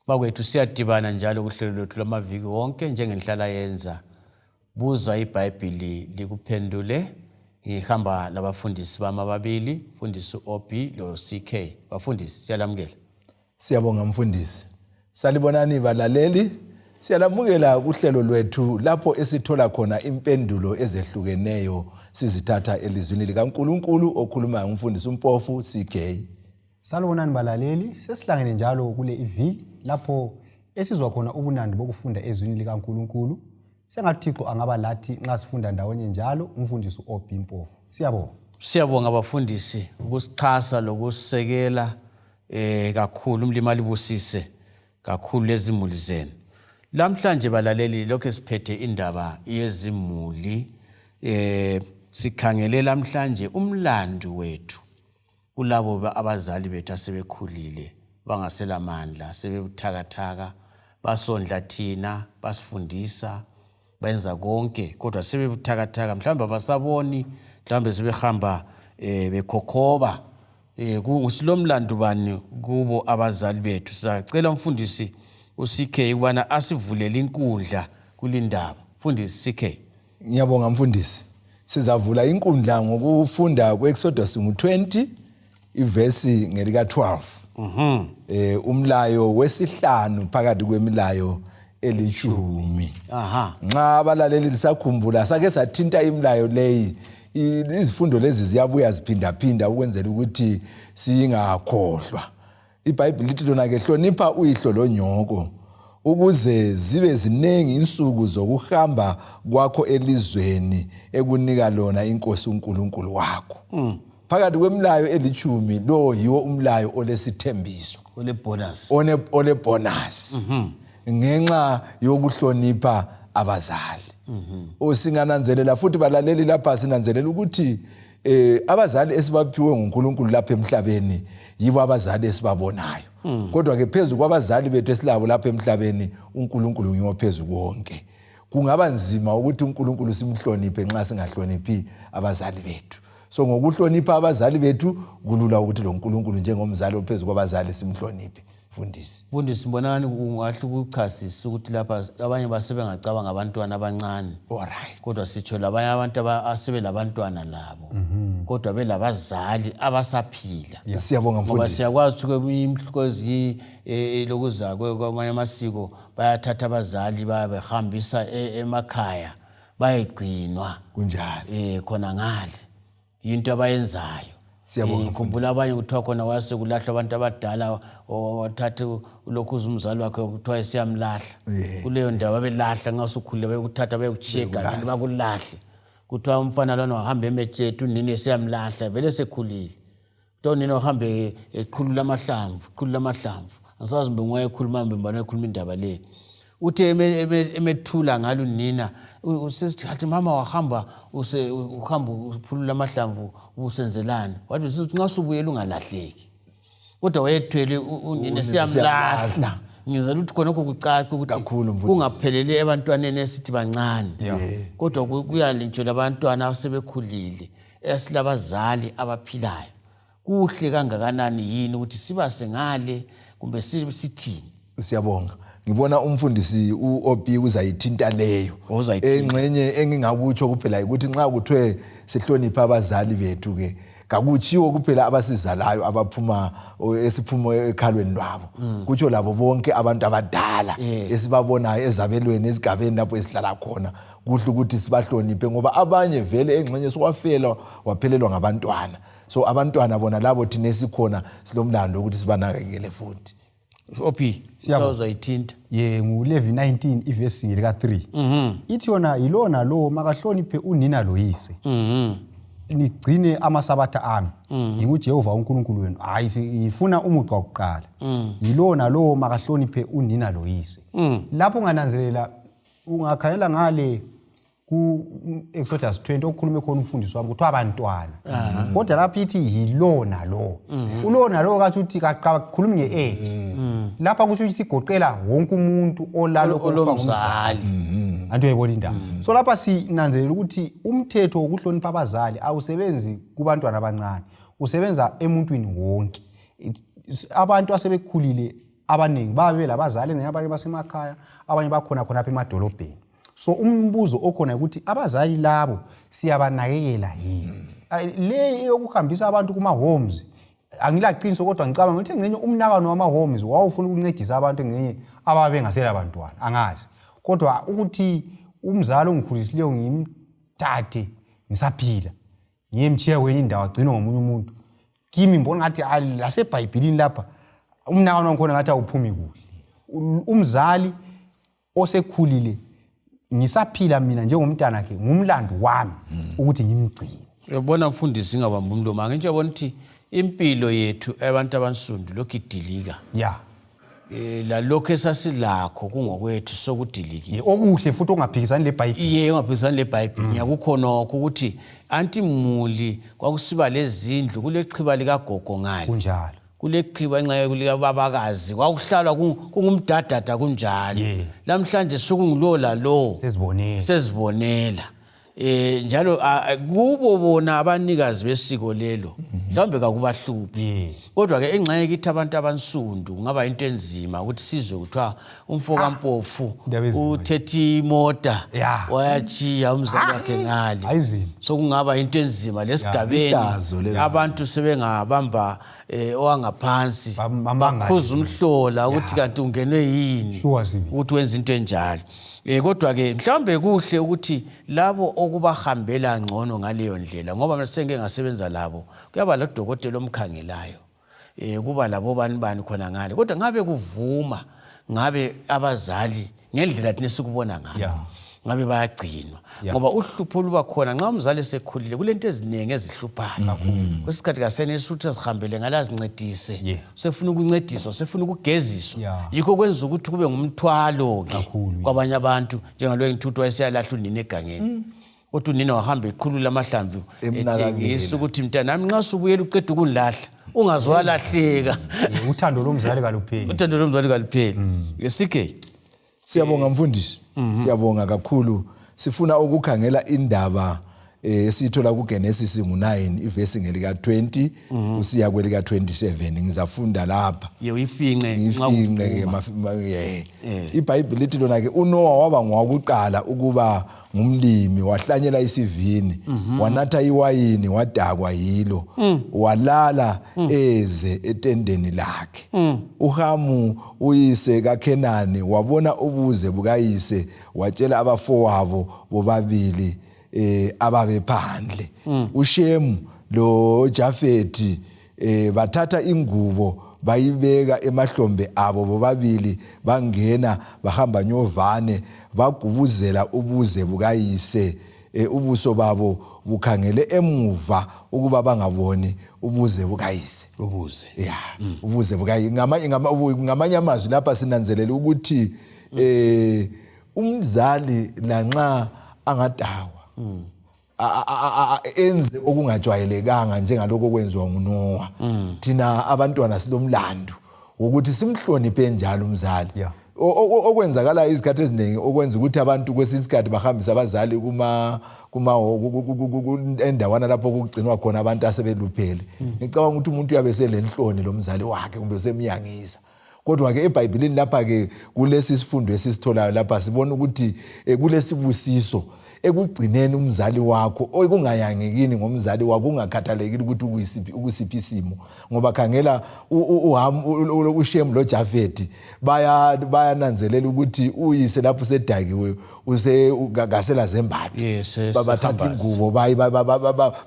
Bakwethu siyadibana njalo kuhlelo lwethu lwamaviki wonke njengenhlala yenza. Buza iBhayibhili likuphendule. Ngihamba labafundisi bami ababili, mfundisi OB lo CK. Bafundisi siyalamukela. Siyabonga mfundisi. Salibonani balaleli. Siyalamukela kuhlelo lwethu lapho esithola khona impendulo ezehlukeneyo sizithatha elizwini likaNkulunkulu okhulumayo umfundisi uMpofu CK. Salibonani balaleli, sesihlangene njalo kule iviki lapho esizwa khona ubunandi bokufunda ezwini likaNkulunkulu. Sengathi uThixo angaba lathi nxa sifunda ndawonye njalo, umfundisi uOB Mpofu. Siyabonga. Siyabonga bafundisi ukusixhasa lokusisekela eh kakhulu umlimi alibusise kakhulu lezimuli zenu. Lamhlanje balaleli lokho siphethe indaba yezimuli eh sikhangele lamhlanje umlandu wethu Kulabo abazali bethu asebekhulile bangaselamandla sebebuthakathaka basondla thina basifundisa benza konke kodwa sebebuthakathaka mhlawumbe abasaboni mhlawumbe sebehamba um bekhokhoba um silomlandu bani kubo abazali bethu sacela umfundisi uCK ukubana asivulele inkundla kulindaba mfundisi CK Ngiyabonga mfundisi. Sizavula inkundla ngokufunda kuExodus ngu-20 ivesi ngelika 12. Mhm. Eh umlayo wesihlanu phakathi kwemilayo elishumi. Aha. Nxa abalaleli lisakhumbula sake sathinta imilayo leyi izifundo lezi ziyabuya ziphindaphinda ukwenzela ukuthi singakhohlwa. IBhayibhili lithi lona ke hlonipha uyihlo lonyoko ukuze zibe ziningi insuku zokuhamba kwakho elizweni ekunika lona inkosi uNkulunkulu wakho. Mm. Phakathi kwemilayo elithumi lo yiwo umlayo olesithembiso. Ole bonus. One ole bonus. Mm -hmm. Ngenxa yokuhlonipha abazali. Mm -hmm. Usingananzelela futhi balaleli lapha sinanzelela ukuthi eh abazali esibaphiwe nguNkulunkulu lapha emhlabeni yibo abazali esibabonayo hmm. kodwa ke phezulu kwabazali bethu esilabo lapha emhlabeni uNkulunkulu ngiwo phezulu konke kungaba nzima ukuthi uNkulunkulu simhloniphe nxa singahloniphi abazali bethu so ngokuhlonipha abazali bethu kulula ukuthi lo nkulunkulu njengomzali ophezu kwabazali simhloniphe Mfundisi. Mfundisi mbonani ungahle ukuchasisa ukuthi lapha abanye basebengacabanga abantwana abancane. Alright. Kodwa sitsho labanye abantu asebelabantwana labo. Mm -hmm. Kodwa belabazali abasaphila. Yeah. Siyabonga mfundisi. Ngoba siyakwazi ukuthi kwezi e, e, lokuza kwamanye amasiko bayathatha abazali babehambisa e, emakhaya bayegcinwa. Kunjalo. Eh khona ngale. Yinto abayenzayo. Siyabonga. Eh, khumbula abanye kuthiwa khona kwase kulahlwa abantu abadala wathatha ulokhu umzali wakhe kuthiwa esiyamlahla kuleyo ndawo babelahla nxa usukhulile bayokuthatha bayekutshiya eganeni bakulahle kuthiwa umfana lwana wahamba emetshethe unini esiyamlahla vele sekhulile kuthiwa unini wahambe eqhulula amahlamvu qhulula amahlamvu angisazi mbe nguwayekhuluma mbe mbani wayekhuluma indaba leyo uthe emethula ngalo unina usesithi athi mama wahamba uhamba uphulula amahlamvu usenzelani wathi nxa usubuyela ungalahleki kodwa wayethwele unina siyamlahla ngizela ukuthi khonokho kucace ukuthi kungapheleli ebantwaneni esithi bancane kodwa kuyalintsho labantwana asebekhulile esilabazali abaphilayo Kuhle kangakanani yini ukuthi sibase ngale kumbe sithini? Siyabonga. Ngibona umfundisi uOP uzayithinta leyo. Engxenye engingakutsho kuphela ukuthi nxa kuthiwe sihloniphe abazali bethu ke kakutshiwo kuphela abasizalayo abaphuma esiphuma ekhalweni lwabo mm. kutsho labo bonke abantu abadala esibabonayo ezabelweni ezigabeni lapho esihlala khona kuhle ukuthi sibahloniphe ngoba abanye vele engxenye sowafelwa waphelelwa ngabantwana so abantwana bona labo thina esikhona silomlando ukuthi sibanakekele futhi op uzayithinta ye ngulevi 19 ivesi ngelika-3 mhm. ithi yona yilona lowo makahloniphe unina loyise mhm. nigcine amasabatha ami mhm. ngingujehova unkulunkulu wenu hhayi ngifuna umugqa wokuqala yilona lowo makahloniphe unina loyise lapho ungananzelela ungakhangela ngale ku-exodus 20 okukhulume khona umfundisi wami kuthiwa abantwana kodwa lapho ithi yilona lo mhm. ulona lo kathi uthi kakhulumi nge-age mhm. lapha kusho ukuthi igoqela wonke umuntu olalokho okuthiwa ngumzali mhm. anti uyayibona indaba so lapha sinanzelela ukuthi umthetho wokuhlonipha abazali awusebenzi kubantwana abancane usebenza emuntwini wonke abantu asebekhulile. Abaningi babe labazali ngeke, abanye basemakhaya, abanye bakhona khonapha emadolobheni. So umbuzo okhona ukuthi abazali labo siyabanakekela yini? Le yokuhambisa abantu kuma-homes angilaqiniso, kodwa ngicabanga ukuthi engxenye umnakano wama-homes wawufuna ukuncedisa abantu engxenye ababengasela bantwana, angazi. Kodwa ukuthi umzali ongikhulisileyo ngimthathe ngisaphila ngiyemtshiya kwenye indawo agcinwe ngomunye umuntu, kimi ngibona ngathi lasebhayibhilini lapha umnakano wangikhona ngathi awuphumi kuhle. Umzali osekhulile ngisaphila mina njengomntanakhe, ngumlandu wami ukuthi ngimgcine. Uyabona mfundisi, ingabamba umlomo, angitsho, yabona ukuthi impilo yethu abantu abansundu lokhu idilika. Lalokhu esasilakho kungokwethu sokudilikile. Okuhle futhi ongaphikisani lebhayibhili. Iye, ungaphikisani lebhayibhili. Ngiyakukhonokho ukuthi anti muli kwakusiba lezindlu kulechiba likagogo ngale. Kunjalo. Kulechiba enxa likababakazi, kwakuhlalwa kungumdadada kunjalo. Namhlanje sukungulowo lalowo sezibonela. Sezibonela. Njalo kubo bona abanikazi besiko lelo mhlawumbe kakubahluphi. Kodwa ke engxenye kithi abantu abansundu kungaba into enzima ukuthi sizwe kuthiwa umfo kaMpofu Indaba ezinzima. uthethe imota wayachiya umzali wakhe ngale. Ayizima. So kungaba into enzima lesigabeni. Ihlazo lelo. Abantu sebengabamba owangaphansi bamangale. Bakhuza umhlola ukuthi kanti ungenwe yini Sure sibili. ukuthi wenze into enjalo. Kodwa ke mhlawumbe kuhle ukuthi labo okubahambela ngcono ngaleyo ndlela, ngoba mina sengike ngasebenza labo, kuyaba lodokotela omkhangelayo, kuba labo bani bani khona ngale, kodwa ngabe kuvuma ngabe abazali ngendlela thina esikubona ngayo ngabe bayagcinwa. Ngoba uhlupho oluba khona nxa umzali esekhulile, kulento eziningi ezihluphayo kwesikhathi, kasenelisi ukuthi azihambele ngale azincedise. Sefuna ukuncediswa, sefuna ukugeziswa. Yikho kwenza ukuthi kube ngumthwalo-ke Kakhulu, yeah. kwabanye abantu, njengalo engithuthi wayeseyalahla unina egangeni, kodwa unina wahamba eqhulula amahlamvu Emnakekela. Etshengisa ukuthi mntanami, nxa usubuyela uqeda ukunilahla, ungaze walahleka. Uthando lomzali kalupheli. Uthando lomzali kalupheli. Ngesike. Siyabonga mfundisi, siyabonga kakhulu. Sifuna ukukhangela indaba esiyithola kuGenesis ngu9 ivesi ngelika 20 usiya kwelika 27. Ngizafunda lapha. Ye, uyifinqe nxa ngifinqe ke. kuvuma. Yeah. IBhayibheli lithi lona ke uNoah waba ngowakuqala ukuba ngumlimi, wahlanyela isivini, wanatha iwayini wadakwa yilo, walala eze etendeni lakhe. UHamu uyise kaKenani wabona ubuze bukayise, watshela abafowabo bobabili ababephandle, uShemu lo Jafeti. Bathatha ingubo bayibeka emahlombe abo bobabili, bangena bahamba nyovane, bagubuzela ubuze bukayise, ubuso babo bukhangele emuva ukuba bangaboni ubuze bukayise. Ubuze. Ya, ubuze bukayi. Ngamanye amazwi lapha sinanzelela ukuthi umzali lanxa angadakwa, enze okungajwayelekanga njengalokho okwenziwa nguNoah, thina abantwana silomlando wokuthi simhloniphe njalo umzali. Okwenzakala izikhathi eziningi okwenza ukuthi abantu kwesinye isikhathi bahambise abazali kuma kuma endawana lapho kugcinwa khona abantu asebeluphele, ngicabanga ukuthi umuntu uyabe selenhloni lo mzali wakhe kumbe usemyangisa. Kodwa ke eBhayibhelini lapha ke kulesi sifundo esisitholayo lapha, sibona ukuthi kulesibusiso ekugcineni umzali wakho, okungayangekini ngomzali wakho, ungakhathalekile ukuthi ukusiphi isimo. Ngoba khangela uHam, uShem lo Jafeti, bayananzelela ukuthi uyise lapho usedakiwe, use kasela zembatho. Babathatha sehambasi. ingubo,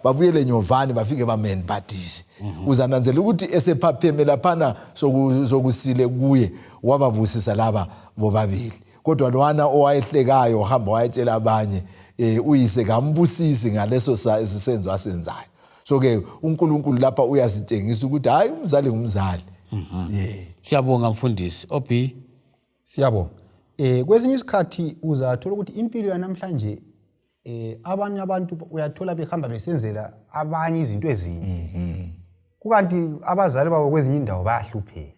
babuyele nyovane, bafike bamembathise. Uzananzelela ukuthi esephapheme laphana sokusile kuye, wababusisa laba bobabili. Kodwa lwana owayehlekayo wahamba wayetshela abanye, uyise kambusisi ngaleso senzo asenzayo. So ke uNkulunkulu lapha uyasitshengisa ukuthi hayi, umzali ngumzali. Yeah. Siyabonga mfundisi obi. Siyabonga. Kwesinye isikhathi uzathola ukuthi impilo yanamhlanje, abanye abantu uyathola behamba besenzela abanye izinto ezinhle, kukanti abazali babo kwezinye indawo bayahlupheka.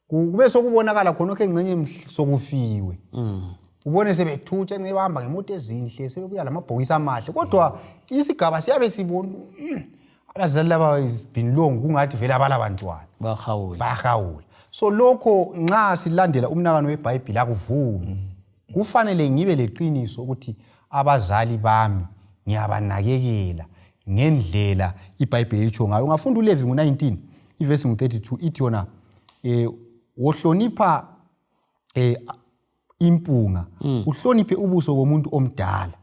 Kube sokubonakala khonokho engxenye sokufiwe, ubone sebethutsha engxenye bahamba ngemoto ezinhle, sebebuya lamabhokisi amahle, kodwa isigaba siyabe sibona abazali laba is been long, kungathi vele abalabantwana. Bahawula. Bayahawula. So lokho nxa silandela umnakano weBhayibhili akuvumi. Kufanele ngibe leqiniso ukuthi abazali bami ngiyabanakekela ngendlela iBhayibheli litsho ngayo. Ungafunda uLevi ngu-19 ivesi ngu-32 ithi yona wohlonipha impunga, uhloniphe ubuso bomuntu omdala,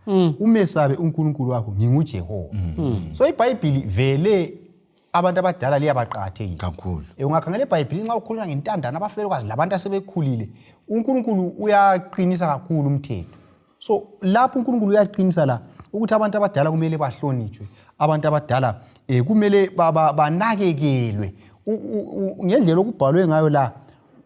umesabe uNkulunkulu wakho, nginguJehova. So iBhayibhili vele abantu abadala liyabaqakathekisa kakhulu. Ungakhangela eBhayibhilini nxa ukhulunywa ngentandane, abafelokazi labantu asebekhulile, uNkulunkulu uyaqinisa kakhulu umthetho. So lapho uNkulunkulu uyaqinisa la ukuthi abantu abadala kumele bahlonitshwe, abantu abadala kumele banakekelwe ngendlela okubhalwe ngayo la.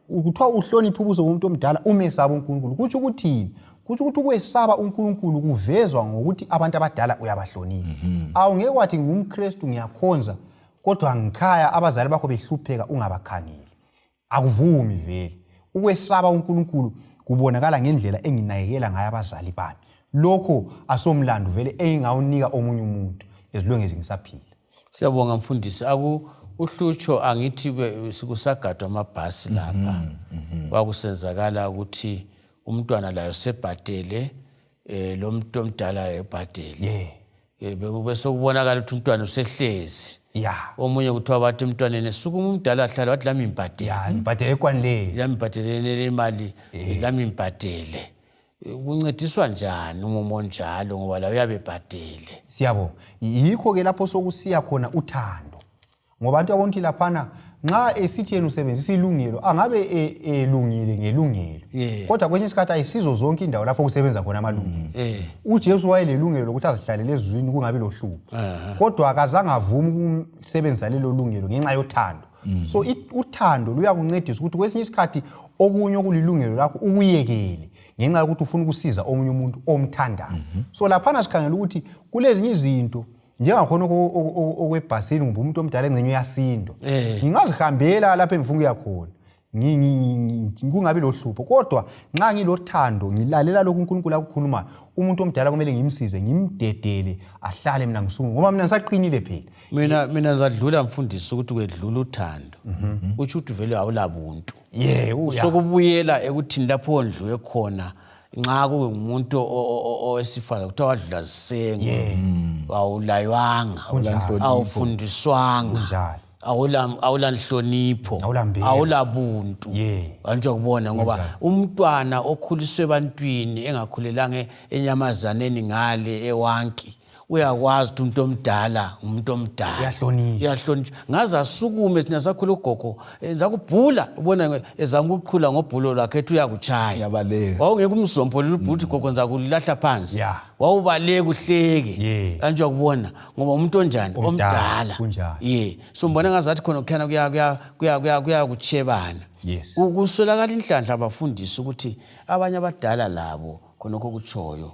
Kuthiwa uhloniphe ubuso bomuntu omdala, umesaba uNkulunkulu. Kutsho ukuthini? Kutsho ukuthi ukwesaba uNkulunkulu kuvezwa ngokuthi abantu abadala uyabahlonipha. Awungeke wathi ngumKristu ngiyakhonza, kodwa ngikhaya abazali bakho behlupheka ungabakhangeli. Akuvumi vele. Ukwesaba uNkulunkulu kubonakala ngendlela enginakekela ngayo abazali bami. Lokho asomlando vele engingawunika omunye umuntu ezilongezi ngisaphila. Siyabonga mfundisi. Aku uhlutsho angithi kusagadwa amabhasi lapha. Kwakusenzakala ukuthi umntwana layo sebhadele, lo muntu omdala ebhadele. Bese kubonakala ukuthi umntwana usehlezi. Omunye kuthiwa bathi emntwaneni sukuma umdala ahlale, wathi lami ngibhadele. Ya, ngibhadele ekwanileyo. Lami ngibhadele imali, lami ngibhadele. Kuncediswa njani umumo onjalo ngoba la uyabe ebhadele? Siyabonga. Yikho ke lapho sokusiya khona uthando. Ngoba abantu yabona ukuthi laphana nxa esithi yena usebenzisa ilungelo, angabe elungile ngelungelo. Kodwa kwesinye isikhathi ayisizo zonke indawo lapho kusebenza khona amalungelo. UJesu wayelelungelo lokuthi azihlalele ezulwini kungabi lohlupho. Kodwa akazange avume ukusebenzisa lelo lungelo ngenxa yothando. So uthando luyakuncedisa ukuthi kwesinye isikhathi okunye okulilungelo lakho ukuyekele ngenxa yokuthi ufuna ukusiza omunye umuntu omthandayo. So laphana sikhangela ukuthi kulezinye izinto njengakhona okwebhasini kumbe umuntu omdala engxenye uyasindwa. Ngingazihambela lapho engifuna ukuya khona, kungabi lohlupho, kodwa nxa ngilothando ngilalela lokhu uNkulunkulu akukhulumayo, umuntu omdala kumele ngimsize, ngimdedele ahlale, mina ngisukume ngoba mina ngisaqinile phela. Mina ngizadlula mfundisi ukuthi kwedlula uthando, utsho ukuthi vele awulabuntu. Sokubuyela ekuthini lapho ondlue khona, nxa kungumuntu owesifazane kuthiwa wadlula zisengo, awulaywanga, awufundiswanga, awulanhlonipho, awulabuntu. Antsho kubona ngoba umntwana okhuliswe ebantwini engakhulelanga enyamazaneni ngale ewanki, uyakwazi ukuthi umuntu omdala ngumuntu omdala, uyahlonishwa. Ngaze asukume, thina sakhula ugogo ngizakubhula, ubona ezama ukuqhula ngobhulo lwakhe ethi uyakuchaya, wawungeke umzompholele ubhula uthi gogo ngizakulahla phansi, wawubaleka uhleke. Antsho kubona ngoba umuntu onjani omdala. So mbona ngazathi khona kukhana kuyakuchebana. Kuswelakala inhlanhla abafundisi ukuthi abanye abadala labo khonokho kutshoyo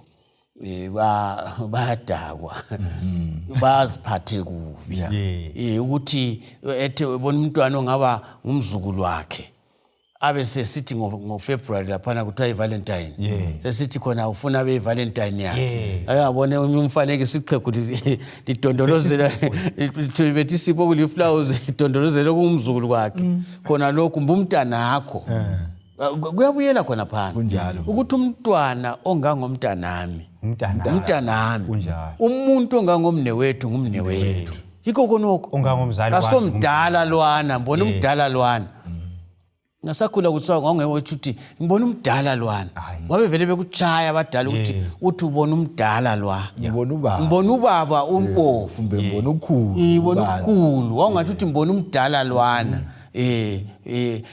bayadakwa, baziphathe kubi, ukuthi ethe bona umntwana ongaba ngumzukulu wakhe abe sesithi ngoFebruary laphana kuthiwa iValentine, sesithi khona ufuna abe iValentine yakhe, ayabone umfanekiso iqhegu lidondolozela bethi isipho kuliflowers lidondolozela kungumzukulu kwakhe khona lokhu mbumntanakho. Kuyabuyela khona phana ukuthi umntwana ongangomntanami umntanami, umuntu ongangomnewethu ngumnewethu, yikho khonokho. Kasomdala lwana, mbona umdala lwana. Ngasakhula kuthiwa ngawungeke ukuthi ngibona umdala lwana, wabe vele bekuchaya abadala ukuthi uthi ubona umdala lwa, ngibona ubaba, ngibona ubaba umpofu, kumbe ngibona ukhulu, ngibona ukhulu, wawungathi uthi ngibona umdala lwana.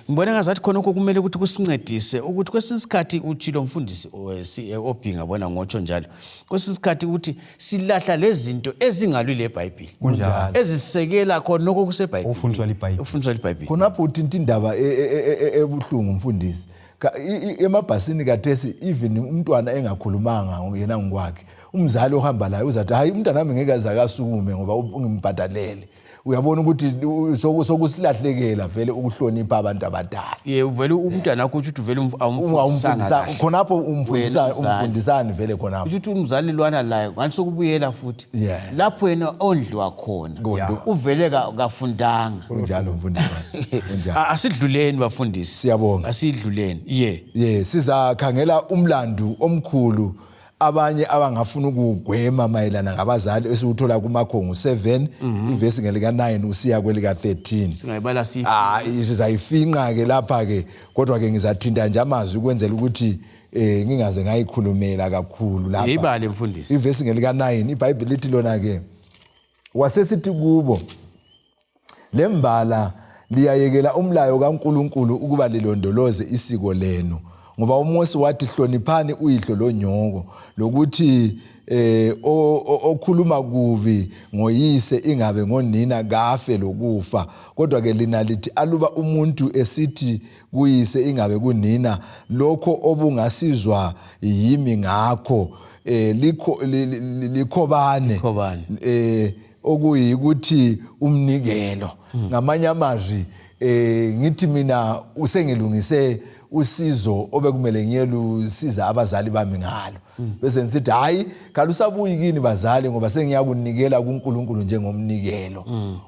Ngibona ngazathi khonokho kumele ukuthi kusincedise ukuthi kwesinye isikhathi utshilo mfundisi obhinga bona ngotsho njalo, kwesinye isikhathi ukuthi silahla lezinto ezingalwi leBhayibhili ezisekela khonokho kuseBhayibhili, okufundiswa liBhayibhili. Khonapho uthinta indaba ebuhlungu mfundisi. Emabhasini kathesi even umntwana engakhulumanga yena ngokwakhe, umzali ohamba laye uzathi hayi umntwana wami ngeke aze akasukume ngoba ungimbhadalele. Uyabona ukuthi sokusilahlekela vele ukuhlonipha abantu abadala. Ye, uvele umntwana wakho uthi uvele awumfundisanga kahle. Khonapho umfundisa umfundisani vele khonapho. Uthi ukuthi umzali lwana laye ngathi sokubuyela futhi lapho yena ondliwa khona uvele kafundanga. Kunjalo mfundisi. Kunjalo. Asidluleni bafundisi. Siyabonga. Asidluleni. Ye. Ye, sizakhangela umlandu omkhulu abanye abangafuna ukugwema mayelana ngabazali esiwuthola kuMakho ngu-7 ivesi ngelika 9 usiya kwelika 13. Singayibala si. Ah, sizayifinqa ke lapha ke, kodwa ke ngizathinta nje amazwi ukwenzela ukuthi ngingaze ngayikhulumela kakhulu lapha. Yibale mfundisi. Ivesi ngelika 9 iBhayibheli lithi lona ke, wasesithi kubo, lembala liyayekela umlayo kaNkuluNkulu ukuba lilondoloze isiko lenu, ngoba uMose wathi hloniphani uyihlo lonyoko, lokuthi okhuluma kubi ngoyise ingabe ngonina kafe lokufa. Kodwa ke lina lithi aluba umuntu esithi kuyise ingabe kunina, lokho obungasizwa yimi ngakho likhobane okuyikuthi umnikelo. Ngamanye amazwi ngithi mina usengilungise usizo obekumele ngiyelusiza abazali bami ngalo, bese ngisithi hayi kalusabuyi kini bazali, ngoba sengiyakunikela kuNkulunkulu njengomnikelo.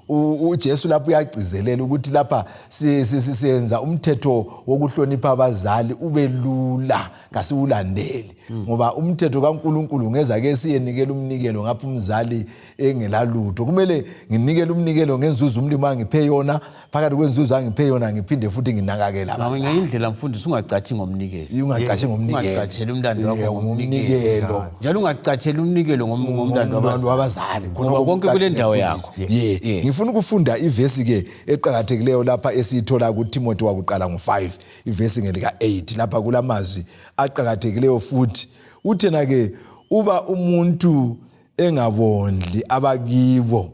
UJesu lapho uyagcizelela ukuthi lapha siyenza umthetho wokuhlonipha abazali ube lula, kasiwulandeli, ngoba umthetho kaNkulunkulu ngeza ke siyenikela umnikelo ngapha umzali engelalutho. Kumele nginikele umnikelo ngenzuzo umlimi angiphe yona, phakathi kwenzuzo angiphe yona ngiphinde futhi nginakakela abazali. Ngenye indlela mfundisi, ungacathi ngomnikelo. Ungacathi ngomnikelo. Ungacatsheli umlando wakho ngomnikelo. Njalo ungacatsheli umnikelo ngomlando wabazali. Ngoba konke kule ndawo yakho. Ye, ngifuna ukufunda ivesi ke eqakathekileyo lapha esiyithola kuTimothy wakuqala ngo5 ivesi ngelika 8. Lapha kulamazwi aqakathekileyo futhi. Uthena ke uba umuntu engabondli abakibo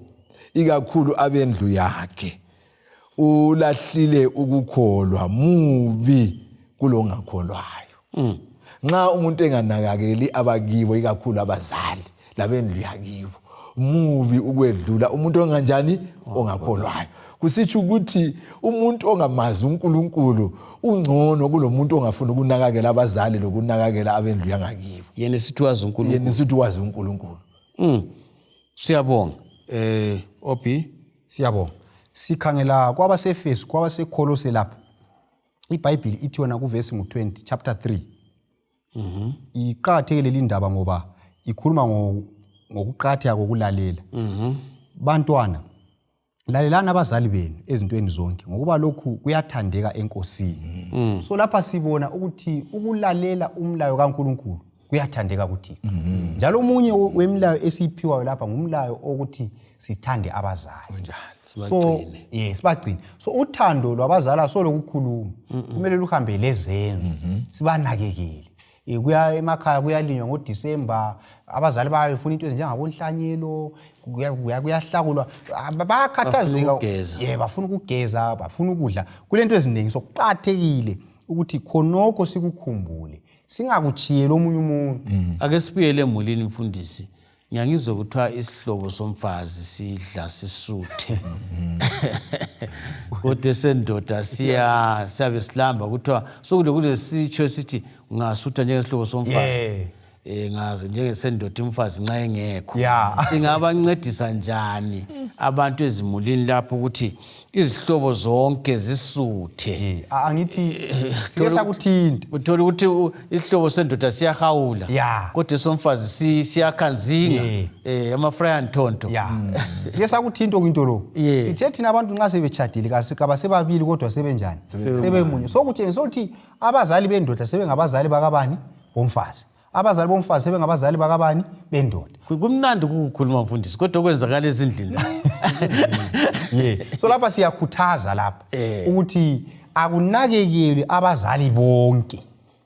ikakhulu abendlu yakhe, ulahlile ukukholwa, mubi kulongakholwayo. Nxa umuntu enganakakeli abakibo ikakhulu abazali labendlu yakibo, mubi ukwedlula umuntu onganjani, ongakholwayo. Kusitsho ukuthi umuntu ongamazi uNkulunkulu ungcono kulomuntu ongafuni ukunakakela abazali lokunakakela abendlu yangakibo. Yena sithi wazi uNkulunkulu. Yena sithi wazi uNkulunkulu. Siyabonga. Obi, siyabonga. Sikhangela kwabaseEfesu, kwabaseKolose lapha. iBhayibheli ithi yona kuvesi ngu-20 chapter 3. Iqakathekile lindaba ngoba ikhuluma ngokuqakatheka kokulalela. Bantwana, lalelani abazali benu ezintweni zonke, ngokuba lokhu kuyathandeka eNkosini. So lapha sibona ukuthi ukulalela umlayo kaNkulunkulu kuyathandeka kuThixo. Njalo omunye wemilayo esiyiphiwayo lapha ngumlayo okuthi sithande abazali. So sibagcine. So uthando lwabazali solokukhuluma, kumele luhambe lezenzo, sibanakekele. Kuya emakhaya kuyalinywa ngoDisemba, abazali bayo befuna into ezinjengabonhlanyelo, kuyahlakulwa, bayakhathazeka. Bafuna ukugeza, bafuna ukudla. Kulento eziningi, so kuqakathekile ukuthi khonokho sikukhumbule, singakuchiyeli omunye umuntu. Ake sibuyele emulini mfundisi. Ngiyangizwa kuthiwa isihlobo somfazi sidla sisuthe, kodwa esendoda siyabe silamba. Kuthiwa sokulesitsho esithi ungasutha njengesihlobo somfazi, ngazo njengesendoda umfazi nxa engekho. Singabancedisa njani abantu ezimulini lapho ukuthi izihlobo zonke zisuthe? Angithi sike sakuthinta. Uthola ukuthi isihlobo sendoda siyahawula, kodwa somfazi siyakhanzinga, amafraya nthonto. Sike sakuthinta okwinto lo. Sithe thina abantu nxa sebetshadile kabasebabili kodwa sebenjani, sebemunye. So kutshengisa ukuthi abazali bendoda sebengabazali bakabani, bomfazi. Abazali bomfazi sebengabazali bakabani, bendoda. Kumnandi ukukhuluma mfundisi, kodwa okwenzakala ezindlini la. So lapha siyakhuthaza lapha ukuthi akunakekelwe abazali bonke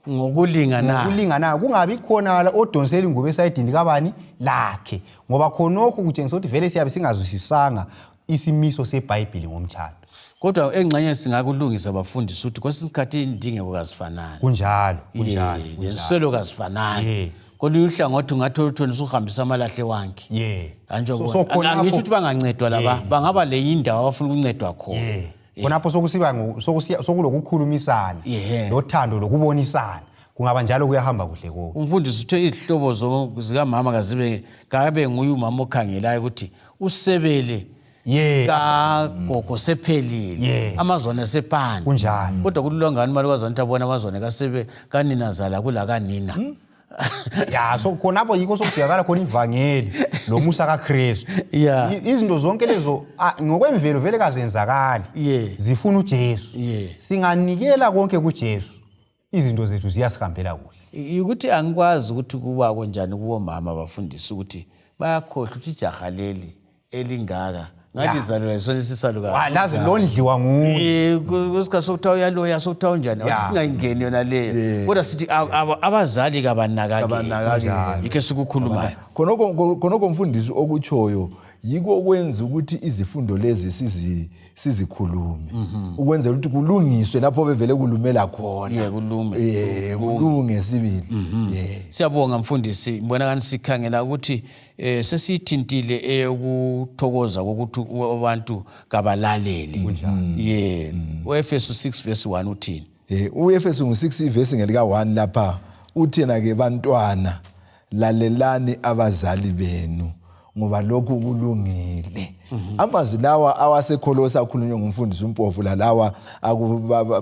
ngokulinganayo. Ngokulinganayo, kungabi khona odonsela ingubo esayidini likabani lakhe, ngoba khonokho kutshengisa ukuthi vele siyabe singazwisisanga isimiso seBhayibheli ngomtshado. Kodwa engxenye singakulungisa bafundisi ukuthi kwesinye isikhathi indingeko kazifanani. Kunjalo, kunjalo. Lenswelo kazifanani. Kolunye uhlangothi ungathola ukuthi wena usuhambisa amalahle wanke. Yeah. Anjho So- so khonapho- angisho ukuthi bangancedwa laba, bangaba lenye indawo abafuna ukuncedwa khona. Yeah. Khonapho sokusiba sokulokukhulumisana lothando lokubonisana. Kungaba njalo kuyahamba kuhle konke. Umfundisi uthe izihlobo zikamama kazibe kabe nguye umama okhangelayo ukuthi usebele kagogo sephelile, amazwane sephandle. Kunjalo. Kodwa kulula ngani umalukazana ukuthi abone amazwane kasebe kaninazala kulakanina. Ya, so khonapho yikho sokudingakala khona ivangeli lomusa kaKristu. Izinto zonke lezo ngokwemvelo vele kazenzakali. Zifuna uJesu. Singanikela konke kuJesu, izinto zethu ziyasihambela kuhle. Ukuthi angikwazi ukuthi kuba kanjani kubomama abafundisi ukuthi bayakhohlwa ukuthi ijaha leli elingaka ngathi izalelwa yisona isisalukazi. Laze londliwa nguye. Kwesikhathi sokuthiwa uyaloya, sokuthiwa unjani, awuthi singayingeni yona leyo. Kodwa sithi abazali kabanakakeli. Yikho esikukhulumayo. Khonokho mfundisi okutshoyo yiko okwenza ukuthi izifundo lezi sizikhulume. Ukwenzela ukuthi kulungiswe lapho bevele kulumela khona. Kulume. Kulunge sibili. Siyabonga mfundisi, ngibona kanti sikhangela ukuthi sesiyithintile eyokuthokoza kokuthi abantu kabalalele. UEfesu 6 verse 1 uthini? UEfesu 6 verse ngelika 1 lapha uthena ke bantwana lalelani abazali benu ngoba lokhu kulungile. Amazwi lawa awaseKholosa akhulunywe ngumfundisi uMpofu lalawa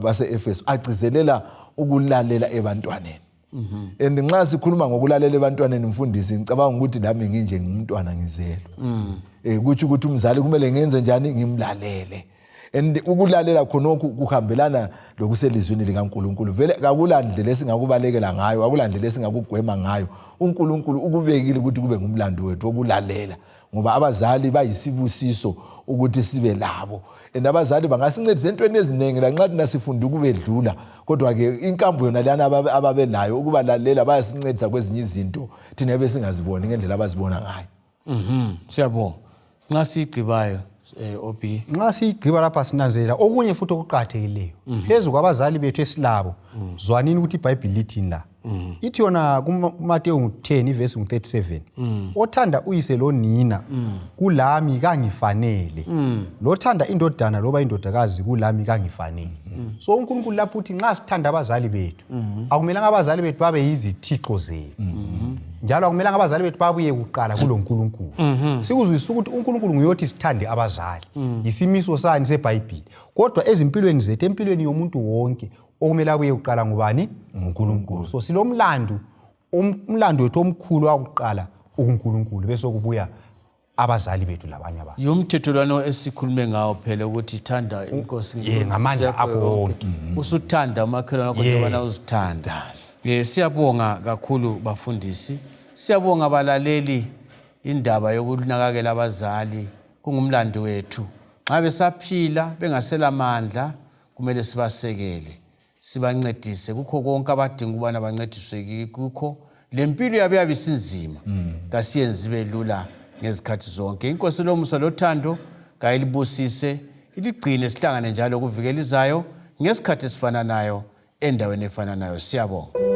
base-Efesu agcizelela ukulalela ebantwaneni. And nxa sikhuluma ngokulalela ebantwaneni mfundisi, ngicabanga ukuthi nami nginje ngumntwana ngizelwe. Kutsho ukuthi umzali kumele ngenze njani, ngimlalele. And ukulalela khonokhu kuhambelana lokuselizwini likaNkulunkulu. Vele kakulandlela esingakubalekela ngayo, akulandlela esingakugwema ngayo. uNkulunkulu ukubekile ukuthi kube ngumlando wethu wokulalela, ngoba abazali bayisibusiso ukuthi sibe labo. And abazali bangasincedisa entweni eziningi lanxa thina sifunda ukubedlula, kodwa ke inkambo yona lana ababelayo ukubalalela bayasincedisa kwezinye izinto thina besingaziboni ngendlela abazibona ngayo. Siyabonga. Nxa sigqibayo OB. Nxa sigqiba lapha sinanzelela okunye futhi okuqakathekileyo. Phezu kwabazali bethu esilabo, zwanini ukuthi iBhayibhili lithini la. Ithi yona kuMateyu 10 ivesi 37. Othanda uyise lonina kulami kangifanele. Lothanda indodana loba indodakazi kulami kangifanele. So uNkulunkulu lapho uthi nxa sithanda abazali bethu, akumelanga abazali bethu babe yizithixo zethu. Njalo akumelanga abazali bethu babuye kuqala kuloNkulunkulu. Sikuzwisisa ukuthi uNkulunkulu nguyothi sithande abazali. Yisimiso sani seBhayibhili. Kodwa ezimpilweni zethu, empilweni yomuntu wonke, okumele abuye kuqala ngubani? NguNkulunkulu. So silomlandu, umlando wethu omkhulu wakuqala ukuNkulunkulu, bese kubuya abazali bethu labanye abantu. Yumthetho lwana esikhulume ngawo phela ukuthi thanda inkosi ngamandla akho wonke. Usuthanda umakhelwane wakho njengoba uzithanda. Siyabonga kakhulu bafundisi. Siyabonga abalaleli, indaba yokunakekela abazali kungumlando wethu. Nxa besaphila bengaselamandla kumele sibasekele, sibancedise kukho konke abadinga ukubana bancediswe kukho. Lempilo yabo yabe isinzima, kasiyenzi ibe lula ngezikhathi zonke. Inkosi lomusa lothando kayilibusise, iligcine, sihlangane njalo kuvikela izayo ngesikhathi esifananayo endaweni efananayo. Siyabonga.